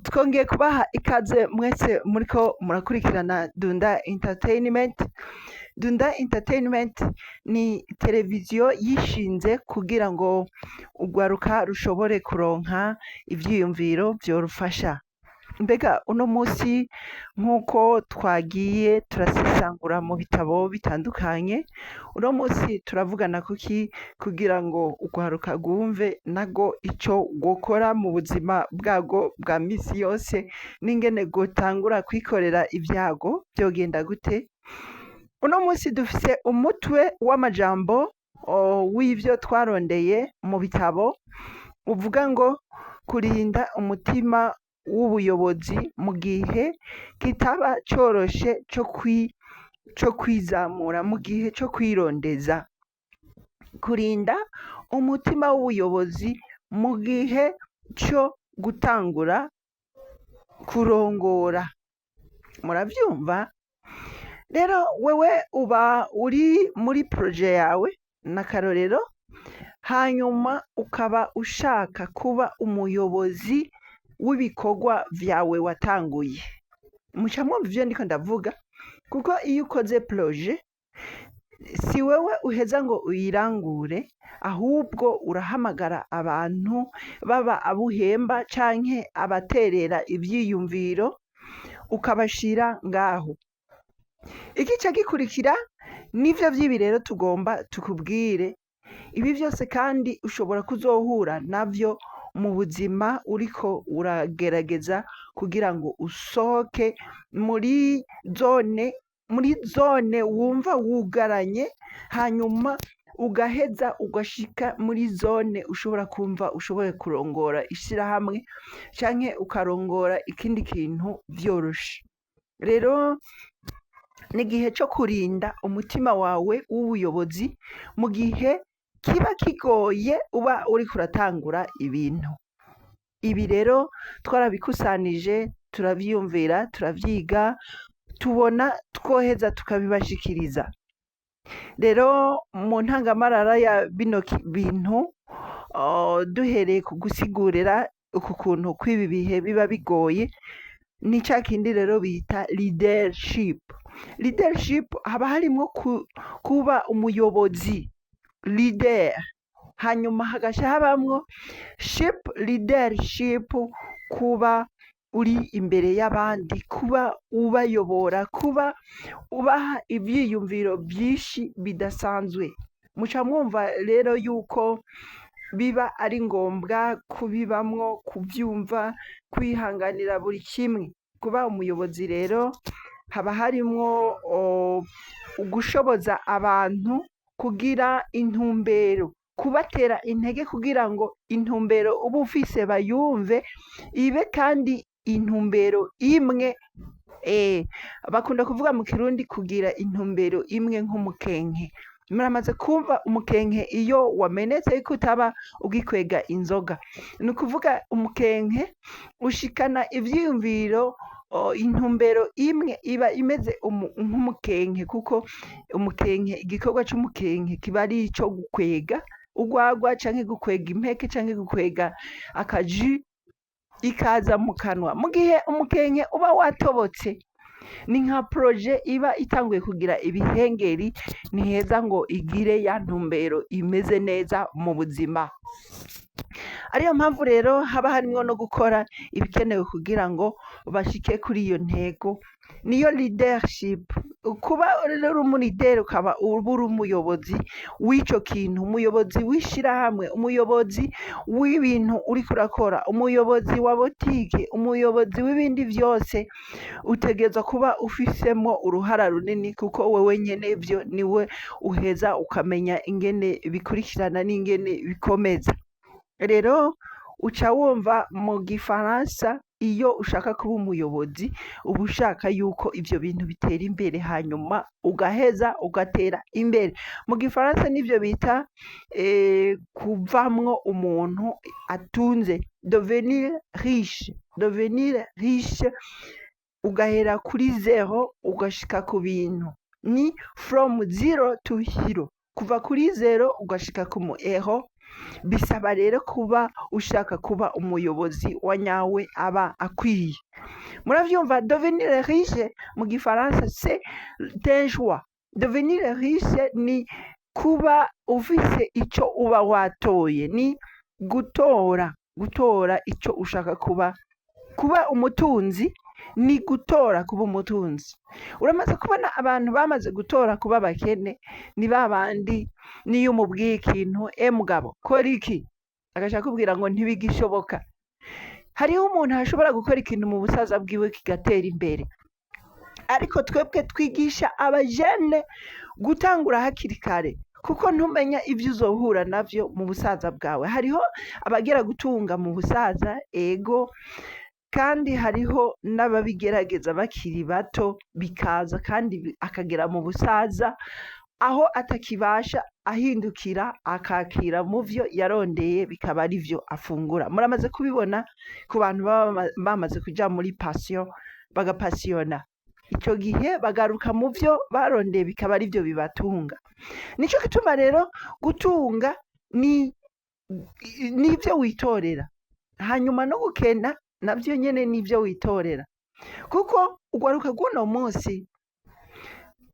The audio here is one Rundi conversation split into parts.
Twongeye kubaha ikaze mwese muriko murakurikirana Dunda Entertainment. Dunda Entertainment ni televiziyo yishinze kugira ngo urwaruka rushobore kuronka ivyiyumviro vyorufasha. Mbega uno munsi, nk'uko twagiye turasesangura mu bitabo bitandukanye, uno munsi turavugana kuki kugira ngo urwaruka rwumve narwo ico rwokora mu buzima bwarwo bwa misi yose, n'ingene rwotangura kwikorera ivyago vyogenda gute? Uno munsi dufise umutwe w'amajambo w'ivyo twarondeye mu bitabo uvuga ngo kurinda umutima w'ubuyobozi mu gihe kitaba coroshe co kwizamura, mu gihe co kwirondeza. Kurinda umutima w'ubuyobozi mu gihe co gutangura kurongora. Muravyumva? Rero wewe uba uri muri projet yawe, n'akarorero, hanyuma ukaba ushaka kuba umuyobozi w'ibikorwa vyawe watanguye. Muca mwumva ivyo ndiko ndavuga? Kuko iyo ukoze projet, si wewe uheza ngo uyirangure, ahubwo urahamagara abantu, baba abo uhemba canke abaterera ivyiyumviro, ukabashira ngaho. Igica gikurikira nivyo vy'ibi rero tugomba tukubwire. Ibi vyose kandi ushobora kuzohura navyo mu buzima uriko uragerageza kugira ngo usohoke muri zone wumva wugaranye, hanyuma ugaheza ugashika muri zone ushobora kumva ushoboye kurongora ishirahamwe canke ukarongora ikindi kintu vyoroshe. Rero ni igihe co kurinda umutima wawe w'ubuyobozi mu gihe kiba kigoye uba uriko uratangura ibintu. Ibi rero twarabikusanije, turavyiyumvira, turavyiga, tubona twoheza tukabibashikiriza. Rero mu ntangamarara ya bino bintu, duhereye ku gusigurira uku kuntu kw'ibi bihe biba bigoye, ni ca kindi rero bita leadership. Leadership haba harimwo kuba umuyobozi, leader, hanyuma hagaca habamwo ship, leadership, kuba uri imbere y'abandi, kuba ubayobora, kuba ubaha ivyiyumviro vyinshi bidasanzwe. Muca mwumva rero yuko biba ari ngombwa kubibamwo, kuvyumva, kwihanganira buri kimwe. Kuba umuyobozi rero haba harimwo ugushoboza abantu kugira intumbero, kubatera intege kugira ngo intumbero uba ufise bayumve, ibe kandi intumbero imwe. Bakunda kuvuga mu Kirundi kugira intumbero imwe nk'umukenke. Muramaze kumva umukenke iyo wamenetse yuko utaba ugikwega inzoga. Ni ukuvuga umukenke ushikana ivyiyumviro, intumbero imwe iba imeze nk'umukenke, kuko umukenke, igikorwa c'umukenke kiba ari ico gukwega urwagwa canke gukwega impeke canke gukwega akaji ikaza mu kanwa. Mu gihe umukenke uba watobotse, ni nka projet iba itanguye kugira ibihengeri, ntiheza ngo igire ya ntumbero imeze neza mu buzima. Ariyo mpamvu rero haba harimwo no gukora ibikenewe kugira ngo bashike kuri iyo ntego. Niyo leadership. Kuba rero uri umulideri, ukaba uba uri umuyobozi w'ico kintu, umuyobozi w'ishirahamwe, umuyobozi w'ibintu uriko urakora, umuyobozi wa botike, umuyobozi w'ibindi vyose, utegerezwa kuba ufisemwo uruhara runini, kuko wewe nyene vyo niwe uheza ukamenya ingene bikurikirana n'ingene bikomeza. Rero uca wumva mu Gifaransa, iyo ushaka kuba umuyobozi, uba ushaka yuko ivyo bintu bitera imbere, hanyuma ugaheza ugatera imbere. Mu Gifaransa nivyo bita kuvamwo umuntu atunze, devenir riche. Devenir riche, ugahera kuri zéro ugashika ku bintu, ni from zero to hero, kuva kuri zéro ugashika ku mu héros. Bisaba rero kuba ushaka kuba umuyobozi wa nyawe aba akwiye. Muravyumva, devenir riche mu gifaransa, c'est un choix. Devenir riche ni kuba ufise ico uba watoye, ni gutora ico ushaka kuba. Kuba umutunzi ni gutora kuba umutunzi. Uramaze kubona abantu bamaze gutora kuba abakene, ni ba bandi niyo umubwiye ikintu: "E mugabo, kora iki", agaca akubwira ngo ntibigishoboka. Hariho umuntu ashobora gukora ikintu mu busaza bwiwe kigatera imbere, ariko twebwe twigisha abajene gutangura hakiri kare, kuko ntumenya ibyo uzohura navyo mu busaza bwawe. Hariho abagera gutunga mu busaza, ego, kandi hariho n'ababigerageza bakiri bato bikaza, kandi akagera mu busaza aho atakibasha, ahindukira akakira mu vyo yarondeye, bikaba ari vyo afungura. Muramaze kubibona ku bantu baba bamaze kuja muri pension, bagapasiyona, ico gihe bagaruka mu vyo barondeye, bikaba ari vyo bibatunga. Nico gituma rero gutunga ni n'ivyo witorera, hanyuma no gukena navyo nyene n'ivyo witorera, kuko urwaruka rw'uno munsi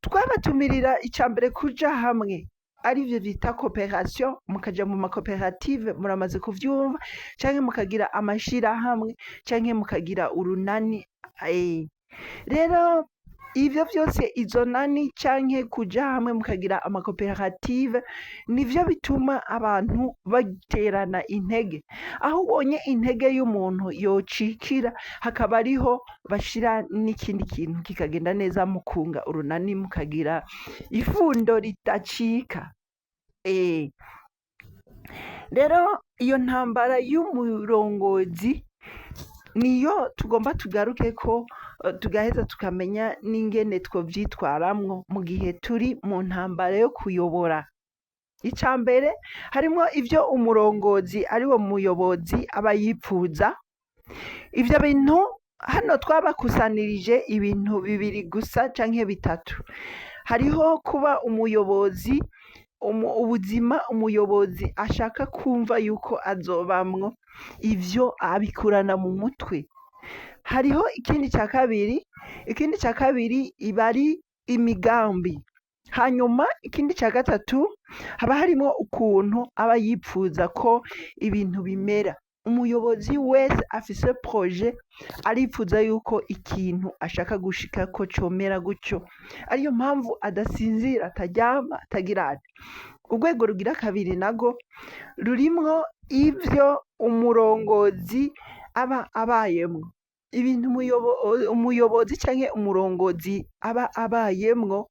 twabatumirira ica mbere kuja hamwe, arivyo bita coopération, mukaja mu makoperative, muramaze kuvyumva, canke mukagira amashirahamwe, canke mukagira urunani. Rero ivyo vyose, izo nani canke kuja hamwe mukagira amakoperative, nivyo bituma abantu baterana intege. Aho ubonye intege y'umuntu yocikira, hakaba ariho bashira n'ikindi kintu kikagenda neza, mukunga urunani, mukagira ifundo ridacika. Rero iyo ntambara y'umurongozi niyo tugomba tugaruke ko, tugaheza tukamenya n'ingene twovyitwaramwo mu gihe turi mu ntambara yo kuyobora. Ica mbere, harimwo ivyo umurongozi, ariwo muyobozi, aba yipfuza. Ivyo bintu hano twabakusanirije ibintu bibiri gusa canke bitatu. Hariho kuba umuyobozi, ubuzima umuyobozi ashaka kumva yuko azobamwo, ivyo abikurana mu mutwe. Hariho ikindi ca kabiri, ikindi ca kabiri iba ari imigambi. Hanyuma ikindi ca gatatu, haba harimwo ukuntu aba yipfuza ko ibintu bimera. Umuyobozi wese afise projet, aripfuza yuko ikintu ashaka gushikako comera gutyo, ariyo mpamvu adasinzira, ataryama, atagirane. Urwego rugira kabiri narwo rurimwo ivyo umurongozi aba abayemwo. Ibintu umuyobozi canke umurongozi aba abayemwo,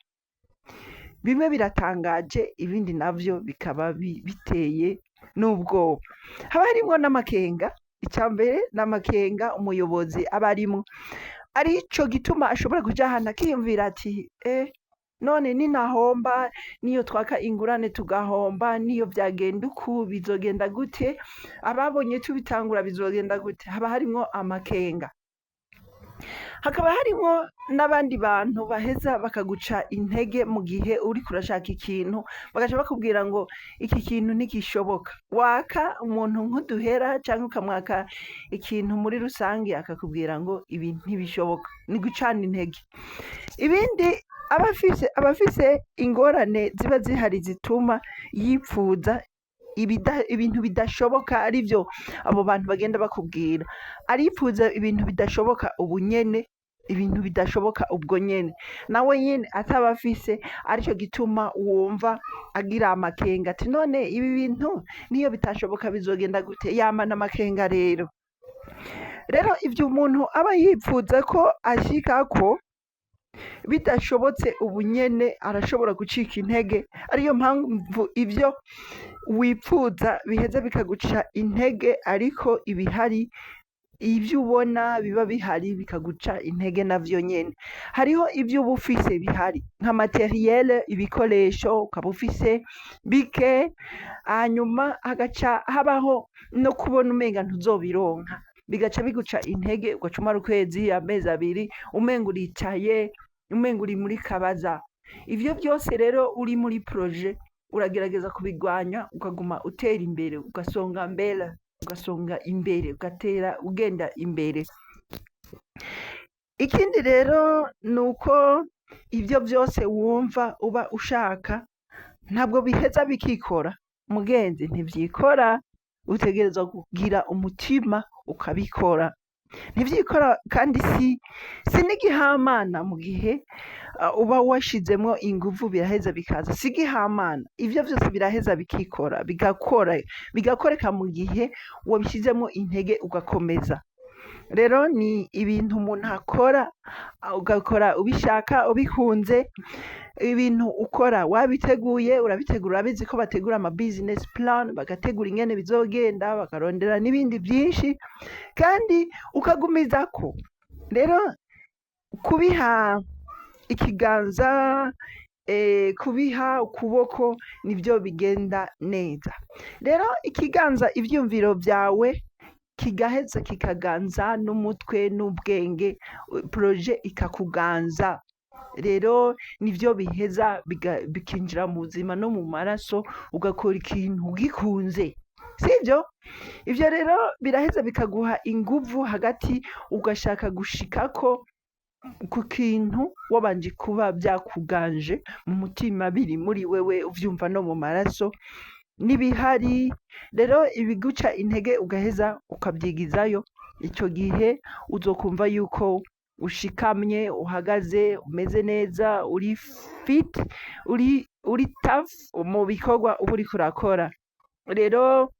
bimwe biratangaje, ibindi navyo bikaba biteye n'ubwoba. Haba harimwo n'amakenga. Ica mbere n'amakenga umuyobozi aba arimwo, arico gituma ashobora kuja ahantu akiyumvira ati: "None ninahomba, niyo twaka ingurane tugahomba, niyo vyagenda uku, bizogenda gute? Ababonye tubitangura, bizogenda gute?" Haba harimwo amakenga, hakaba harimwo n'abandi bantu baheza bakaguca intege mu gihe uriko urashaka ikintu, bagaca bakubwira ngo iki kintu ntigishoboka. Waka umuntu nk'uduhera canke ukamwaka ikintu muri rusange, akakubwira ngo ibi ntibishoboka, ni gucana intege. Ibindi aba afise ingorane ziba zihari zituma yipfuza ibintu bidashoboka, arivyo abo bantu bagenda bakubwira. Aripfuza ibintu bidashoboka ubu nyene, ibintu bidashoboka ubwo nyene, nawe nyene ataba afise. Arico gituma wumva agira amakenga ati: "None ibi bintu niyo bitashoboka, bizogenda gute?" Yamana amakenga. Rero ivyo umuntu aba yipfuza ko ashikako bidashobotse ubu nyene, arashobora gucika intege. Ariyo mpamvu ivyo wipfuza biheza bikaguca intege, ariko ibihari, ivyo ubona biba bihari bikaguca intege navyo nyene. Hariho ivyo uba ufise bihari nka matériel, ibikoresho ukaba ufise bike, hanyuma hagaca habaho no kubona umenga ntuzobironka, bigaca biguca intege, ugaca umara ukwezi, amezi 2, umenga uricaye, umenga uri muri kabaza. Ivyo vyose rero uri muri projet. Uragerageza kubigwanya, ukaguma utera imbere, ugasonga mbere, ugasonga imbere, ugatera ugenda imbere. Ikindi rero ni uko ibyo byose wumva uba ushaka ntabwo biheza bikikora, mugenzi, ntivyikora. Utegerezwa kugira umutima ukabikora. Ntivyikora kandi si n'igihamana. Mu gihe uba washizemwo inguvu, biraheza bikaza, si igihamana. Ivyo vyose biraheza bikikora, bigakora, bigakoreka mu gihe wabishizemwo intege ugakomeza. Rero ni ibintu umuntu akora, ugakora ubishaka, ubikunze, ibintu ukora wabiteguye, urabitegura. Urabizi ko bategura ama business plan, bagategura ingene bizogenda, bakarondera n'ibindi byinshi, kandi ukagumizako. Rero kubiha ikiganza, kubiha ukuboko, nibyo bigenda neza. Rero ikiganza ivyumviro byawe, kigaheza kikaganza n'umutwe n'ubwenge, projet ikakuganza. Rero nivyo biheza bikinjira mu buzima no mu maraso, ugakora ikintu ugikunze, sivyo? Ivyo rero biraheza bikaguha inguvu hagati, ugashaka gushikako ku kintu wabanje kuba byakuganje mu mutima, biri muri wewe, uvyumva no mu maraso n'ibihari. Rero ibiguca intege ugaheza ukabyigizayo. Ico gihe uzokumva yuko ushikamye, uhagaze, umeze neza, uri fit, uri tough mu bikorwa uba uriko urakora. Rero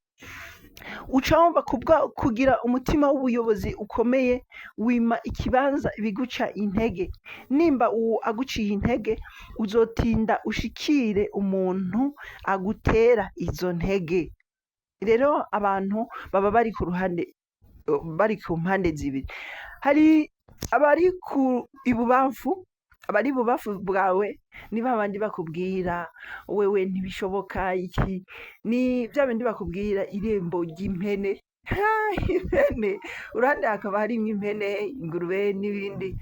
uca wumva kubwa kugira umutima w'ubuyobozi ukomeye, wima ikibanza ibiguca intege. Nimba uwo aguciye intege, uzotinda ushikire umuntu agutera izo ntege. Rero abantu baba bari ku ruhande, bari ku mpande zibiri. Hari abari ku ibubamfu. Abari ibubamfu bwawe ni babandi bakubwira: "Wewe ntibishoboka." Iki ni bya bindi bakubwira irembo ry'impene. Impene, uruhande hakaba harimwo impene, ingurube n'ibindi.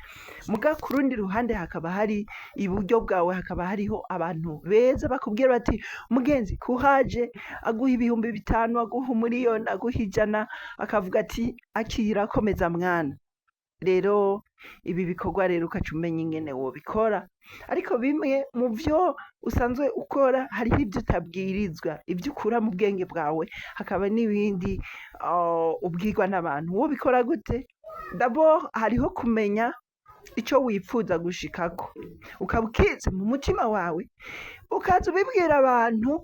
Muga ku rundi ruhande hakaba hari iburyo bwawe, hakaba hariho abantu beza bakubwira bati: "Mugenzi, kuhaje." Aguha 5000, aguha 1,000,000, aguha 100, akavuga ati: "Akira, komeza mwana." Rero ibi bikorwa rero ukaca umenya ingene wobikora. Ariko bimwe mu vyo usanzwe ukora, hariho ivyo utabwirizwa, ivyo ukura mu bwenge bwawe, hakaba n'ibindi ubwirwa n'abantu. Wobikora gute? D'abord hariho kumenya ico wipfuza gushikako, ukaba ukizi mu mutima wawe, ukaza ubibwira abantu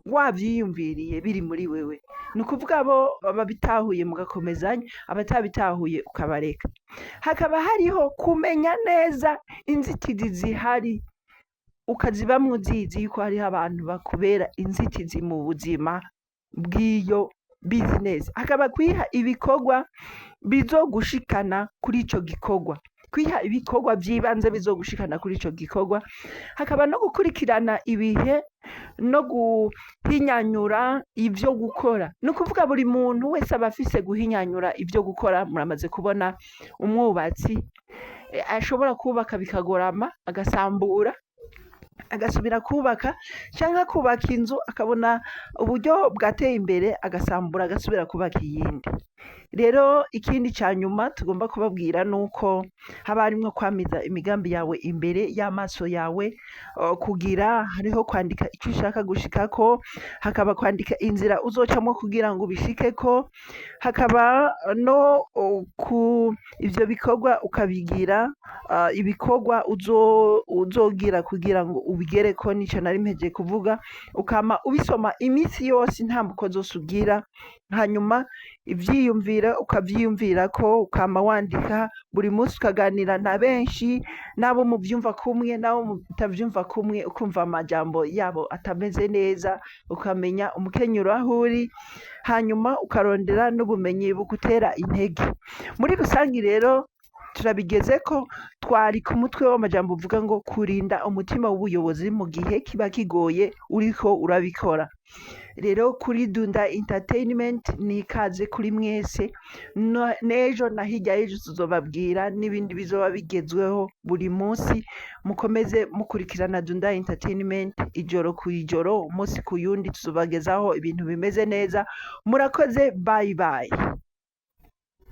wavyiyumviriye, biri muri wewe. Ni ukuvuga abo babitahuye mugakomezanya, abatabitahuye ukabareka. Hakaba hariho kumenya neza inzitizi zihari, ukazibamwo uzizi yuko hariho abantu bakubera inzitizi mu buzima bw'iyo business. Hakaba kwiha ibikorwa bizogushikana kuri ico gikorwa, kwiha ibikorwa vy'ibanze bizogushikana kuri ico gikorwa. Hakaba no gukurikirana ibihe no guhinyanyura ivyo gukora. Ni ukuvuga buri muntu wese aba afise guhinyanyura ivyo gukora. Muramaze kubona umwubatsi ashobora kubaka bikagorama, agasambura, agasubira kubaka, canke akubaka inzu akabona uburyo bwateye imbere, agasambura, agasubira kubaka iyindi. Rero ikindi ca nyuma tugomba kubabwira nuko haba harimwo kwamiza imigambi yawe imbere y'amaso yawe. Kugira hariho kwandika ico ushaka gushikako, hakaba kwandika inzira uzocamwo kugira ngo ubishikeko, hakaba no ku ivyo bikorwa ukabigira ibikorwa uzogira kugira ngo ubigereko. Nico nari mpejeje kuvuga. Ukama ubisoma iminsi yose, intambuko zose ugira, hanyuma ivyiyumviro ukavyiyumvirako, ukama wandika buri munsi, ukaganira na benshi, n'abo muvyumva kumwe n'abo mutavyumva kumwe, ukumva amajambo yabo atameze neza, ukamenya umukenyuro aho uri, hanyuma ukarondera n'ubumenyi bugutera intege muri rusangi. Rero Turabigeze ko twari ku mutwe w'amajambo uvuga ngo kurinda umutima w'ubuyobozi mu gihe kiba kigoye uriko urabikora. Rero kuri Dunda Entertainment ni ikaze kuri mwese. N'ejo na hirya y'ejo tuzobabwira n'ibindi bizoba bigezweho buri munsi. Mukomeze mukurikirana Dunda Entertainment ijoro ku ijoro, umunsi ku yundi, tuzobagezaho ibintu bimeze neza. Murakoze, bye bye.